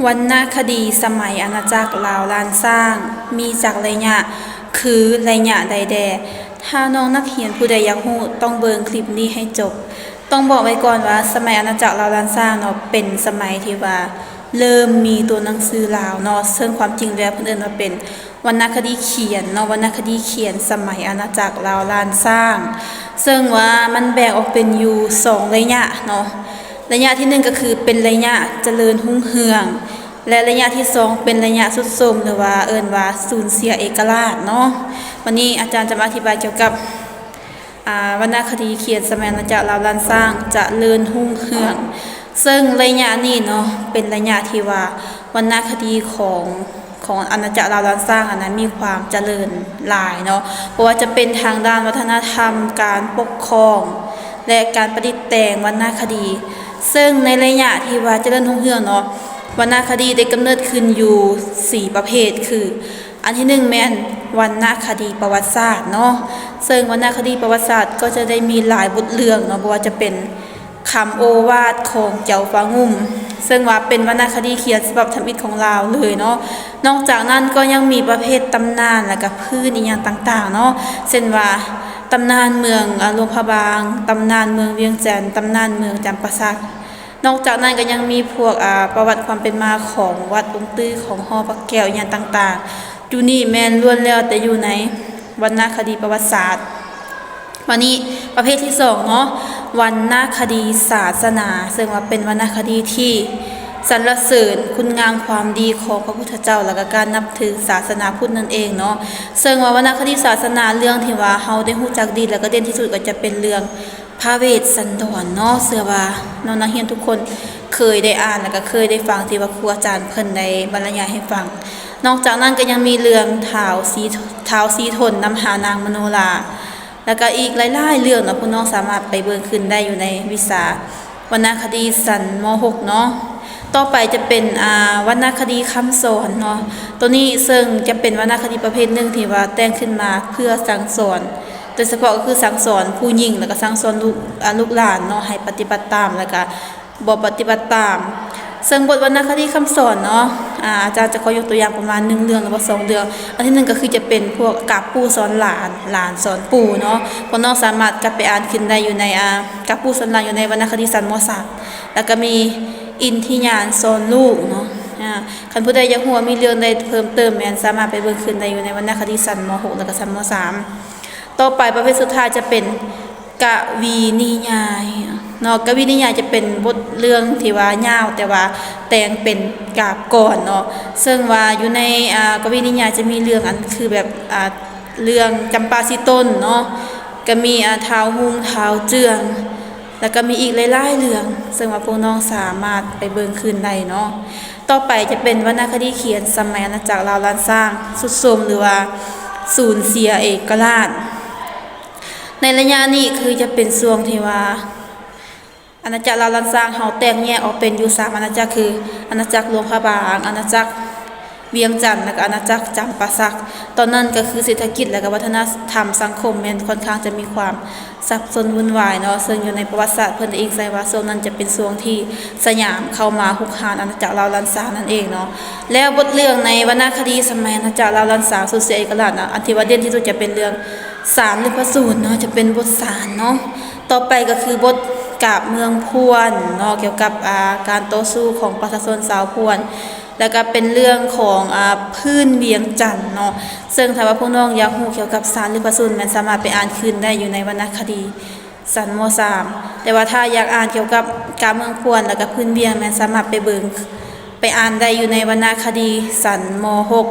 ວັນນະຄະດີສະໄໝອານາຈັກລາວລ້ານຊ້າງ ມີຈັກໄລຍະ ຄືໄລຍະໃດແດ່? ຖ້ານ້ອງນັກຮຽນຜູ້ໃດຢາກຮູ້ ຕ້ອງເບິ່ງຄລິບນີ້ໃຫ້ຈົບ. ຕ້ອງບອກໄວ້ກ່ອນວ່າ ສະໄໝອານາຈັກລາວລ້ານຊ້າງເນາະ ເປັນສະໄໝທີ່ວ່າເລີ່ມມີຕົວໜັງສືລາວເນາະ, ເຊິ່ງຄວາມຈິງແລ້ວເພິ່ນເອີ້ນວ່າເປັນວັນນະຄະດີຂຽນເນາະ, ວັນນະຄະດີຂຽນສະໄໝອານາຈັກລາວລ້ານຊ້າງ, ເຊິ່ງວ່າມັນແບ່ງອອກເປັນຢູ່ສອງໄລຍະເນາະ. ໄລຍະທີໜຶ່ງກໍຄືເປັນໄລຍະຈະເລີນຮຸ່ງເຮືອງ ແລະ ໄລຍະທີສອງເປັນໄລຍະຊຸດໂຊມ ຫຼືວ່າເອີ້ນວ່າສູນເສຍເອກະລາດເນາະ. ວັນນີ້ອາຈານຈະມາອະທິບາຍກ່ຽວກັບ ອາ ວັນນະຄະດີຂຽນສະໄໝອານາຈັກລາວລ້ານຊ້າງຈະເລີນຮຸ່ງເຮືອງ, ເຊິ່ງໄລຍະນີ້ເນາະ ເປັນໄລຍະທີ່ວ່າວັນນະຄະດີຂອງ ຂອງອານາຈັກລາວລ້ານຊ້າງຫັ້ນນະ ມີຄວາມຈະເລີນຫຼາຍເນາະ, ບໍ່ວ່າຈະເປັນທາງດ້ານວັດທະນະທຳ, ການປົກຄອງ ແລະ ການປະດິດແຕ່ງວັນນະຄະດີ. ເຊິ່ງໃນໄລຍະທີ່ວ່າຈະເລີນຮຸ່ງເຮືອງເນາະ ວັນນະຄະດີໄດ້ກຳເນີດຂຶ້ນຢູ່ສີ່ປະເພດ ຄື ອັນທີໜຶ່ງແມ່ນວັນນະຄະດີປະຫວັດສາດເນາະ, ເຊິ່ງວັນນະຄະດີປະຫວັດສາດກໍຈະໄດ້ມີຫຼາຍບົດເລື່ອງເນາະ, ບໍ່ວ່າຈະເປັນຄຳໂອວາດຂອງເຈົ້າຟ້າງຸ່ມ ເຊິ່ງວ່າເປັນວັນນະຄະດີຂຽນສະບັບທຳອິດຂອງລາວເລີຍເນາະ. ນອກຈາກນັ້ນກໍຍັງມີປະເພດຕຳນານ ແລະ ກະພື້ນອີ່ຫຍັງຕ່າງໆເນາະ, ເຊັ່ນວ່າຕຳນານເມືອງ ອາ ຫຼວງພະບາງ, ຕຳນານເມືອງວຽງຈັນ, ຕຳນານເມືອງຈຳປາສັກ. ນອກຈາກນັ້ນກໍຍັງມີພວກ ອາ ປະຫວັດຄວາມເປັນມາຂອງວັດອົງຕື້ ຂອງຫໍພະແກ້ວ ອີ່ຫຍັງຕ່າງໆ ຢູ່ນີ້ແມ່ນລ້ວນແລ້ວແຕ່ຢູ່ໃນວັນນະຄະດີປະຫວັດສາດ. ບາດນີ້ປະເພດທີສອງເນາະ ວັນນະຄະດີສາສະໜາ, ເຊິ່ງວ່າເປັນວັນນະຄະດີທີ່ສັນລະເສີນຄຸນງາມຄວາມດີຂອງພະພຸດທະເຈົ້າ ແລະ ກະການນັບຖືສາສະໜາພຸດນັ້ນເອງເນາະ, ເຊິ່ງວ່າວັນນະຄະດີສາສະໜາ ເລື່ອງທີ່ວ່າເຮົາໄດ້ຮູ້ຈັກດີ ແລະ ກະເດັ່ນທີ່ສຸດກໍຈະເປັນເລື່ອງ ພະເວດສັນດອນເນາະ, ເຊື່ອວ່ານ້ອງນັກຮຽນທຸກຄົນເຄີຍໄດ້ອ່ານ ແລະ ກະເຄີຍໄດ້ຟັງທີ່ວ່າຄູອາຈານເພິ່ນໄດ້ບັນລະຍາຍໃຫ້ຟັງ. ນອກຈາກນັ້ນກໍຍັງມີເລື່ອງທ້າວສີ ທ້າວສີທົນນຳຫານາງມະໂນລາ ແລະ ກະອີກຫຼາຍໆເລື່ອງເນາະ, ພວກນ້ອງສາມາດໄປເບິ່ງຄືນໄດ້ຢູ່ໃນວິຊາວັນນະຄະດີຊັ້ນ ມໍຫົກ ເນາະ. ຕໍ່ໄປຈະເປັນ ອາ ວັນນະຄະດີຄຳສອນເນາະ, ໂຕນີ້ເຊິ່ງຈະເປັນວັນນະຄະດີປະເພດໜຶ່ງທີ່ວ່າແຕ່ງຂຶ້ນມາເພື່ອສັ່ງສອນ ໂດຍສະເພາະກໍຄືສັ່ງສອນຜູ້ຍິງ ແລ້ວກໍສັ່ງສອນລູກ ອາ ລູກຫຼານເນາະ ໃຫ້ປະຕິບັດຕາມ ແລ້ວກໍບໍ່ປະຕິບັດຕາມ. ເຊິ່ງບົດວັນນະຄະດີຄຳສອນເນາະ ອາ ອາຈານຈະຂໍຍົກຕົວຢ່າງປະມານໜຶ່ງເລື່ອງ ຫຼືວ່າສອງເລື່ອງ. ອັນທີໜຶ່ງກໍຄືຈະເປັນພວກກາບປູ່ສອນຫຼານ ຫຼານສອນປູ່ເນາະ, ພວກນ້ອງສາມາດກັບໄປອ່ານຄືນໄດ້ຢູ່ໃນ ອາ ກາບປູ່ສອນຫຼານ ຢູ່ໃນວັນນະຄະດີຊັ້ນ ມໍສາມ ແລ້ວກໍມີອິນທິຍານສອນລູກເນາະ. ອາ ຄັນຜູ້ໃດຢາກຮູ້ວ່າມີເລື່ອງໃດເພີ່ມເຕີມ ແມ່ນສາມາດໄປເບິ່ງຄືນໄດ້ຢູ່ໃນວັນນະຄະດີຊັ້ນ ມໍຫົກ ແລ້ວກໍຊັ້ນ ມໍສາມ. ຕໍ່ໄປປະເພດສຸດທ້າຍຈະເປັນກະວີນິຍາຍເນາະ, ກະວີນິຍາຍຈະເປັນບົດເລື່ອງທີ່ວ່າຍາວ ແຕ່ວ່າແຕ່ງເປັນກາບກອນເນາະ, ເຊິ່ງວ່າຢູ່ໃນ ອາ ກະວີນິຍາຍຈະມີເລື່ອງອັນຄືແບບ ອາ ເລື່ອງຈຳປາສີຕົນເນາະ, ກະມີ ອາ ທ້າວຮຸ່ງ ທ້າວເຈືອງ ແລ້ວກະມີອີກຫຼາຍໆເລື່ອງ ເຊິ່ງວ່າພວກນ້ອງສາມາດໄປເບິ່ງຄືນໄດ້ເນາະ. ຕໍ່ໄປຈະເປັນວັນນະຄະດີຂຽນສະໄໝອານາຈັກລາວລ້ານຊ້າງ ຊຸດໂຊມ ຫຼືວ່າສູນເສຍເອກະລາດ. ໃນໄລຍະນີ້ຄືຈະເປັນຊ່ວງທີ່ວ່າອານາຈັກລາວລ້ານຊ້າງເຮົາແຕກແຍກອອກເປັນຢູ່ສາມອານາຈັກ ຄື ອານາຈັກຫຼວງພະບາງ, ອານາຈັກວຽງຈັນ ແລ້ວກໍອານາຈັກຈຳປາສັກ. ຕອນນັ້ນກໍຄືເສດຖະກິດ ແລ້ວກໍວັດທະນະທຳສັງຄົມແມ່ນຄ່ອນຂ້າງຈະມີຄວາມ ສັບສົນວຸ່ນວາຍເນາະ, ເຊິ່ງຢູ່ໃນປະຫວັດສາດເພິ່ນໄດ້ອີງໃສ່ວ່າ ຊ່ວງນັ້ນຈະເປັນຊ່ວງທີ່ສະຫຍາມເຂົ້າມາຮຸກຮານອານາຈັກລາວລ້ານຊ້າງນັ້ນເອງເນາະ. ແລ້ວບົດເລື່ອງໃນວັນນະຄະດີສະໄໝອານາຈັກລາວລ້ານຊ້າງ ສູນເສຍເອກະລາດນະ ອັນທີ່ວ່າເດັ່ນທີ່ສຸດຈະເປັນເລື່ອງສານລິພະສູນເນາະ, ຈະເປັນບົດສານເນາະ. ຕໍ່ໄປກໍຄືບົດກາບເມືອງພວນເນາະ, ກ່ຽວກັບ ອາ ການຕໍ່ສູ້ຂອງປະຊາຊົນຊາວພວນ ແລ້ວກໍເປັນເລື່ອງຂອງ ອາ ພື້ນວຽງຈັນເນາະ. ເຊິ່ງຖ້າວ່າພວກນ້ອງຢາກຮູ້ກ່ຽວກັບສານລິພະສູນ ແມ່ນສາມາດໄປອ່ານຄືນໄດ້ຢູ່ໃນວັນນະຄະດີ ຊັ້ນ ມໍສາມ ແຕ່ວ່າຖ້າຢາກອ່ານກ່ຽວກັບກາບເມືອງພວນ ແລ້ວກໍພື້ນວຽງ ແມ່ນສາມາດໄປເບິ່ງ ໄປອ່ານໄດ້ຢູ່ໃນວັນນະຄະດີຊັ້ນ ມໍຫົກ